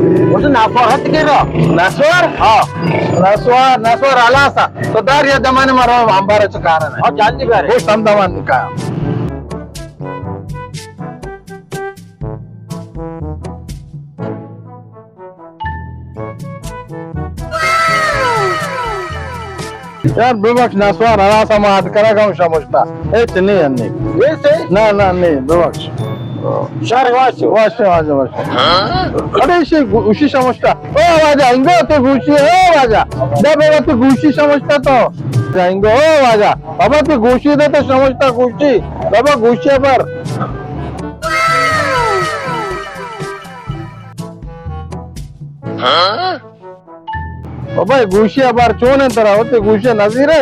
گوشت نسوار ہست کہ را؟ نسوار؟ ہاں۔ نسوار، نسوار ہلاس ءَ۔ تو دار یا دمانے مارا ہمبارا چکارا نہ۔ ہاں، جلدی بیار۔ گوشت ہم دمان نکایا۔ یار ببخش، نسوار ہلاس ءَ، ما اتکرگ ءَ اوں شمشتا۔ ہچ نی، نی۔ نہ، نہ، نی، ببخش۔ شر واش۔ Wash, wash, wash. اڑے شی گوشی شمشتا۔ او واجہ، انگو تے گوشی، او واجہ۔ دا بابا تے گوشی شمشتا تو۔ انگو، او واجہ۔ بابا تے گوشی دے تے شمشتا گوشی۔ بابا گوشی پر۔ بابا، گوشی ءَ بار چون انت ترا؟ وتی گوشی نزیرے؟